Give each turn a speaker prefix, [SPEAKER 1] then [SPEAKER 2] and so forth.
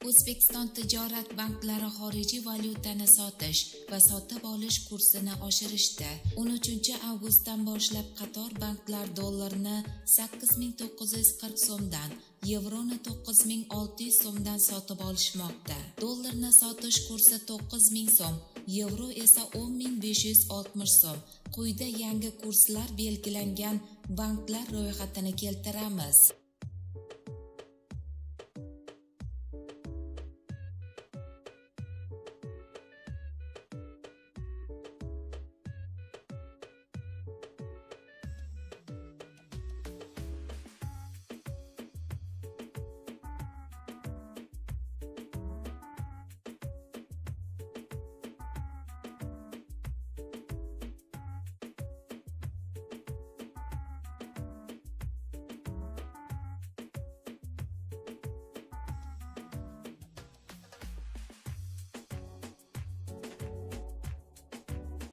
[SPEAKER 1] O'zbekiston tijorat banklari xorijiy valyutani sotish va sotib olish kursini oshirishdi. 13-avgustdan boshlab qator banklar dollarni 8940 so'mdan, yevroni 9600 so'mdan sotib olishmoqda. Dollarni sotish kursi 9000 so'm, yevro esa 10560 so'm. Quyida yangi kurslar belgilangan banklar ro'yxatini keltiramiz.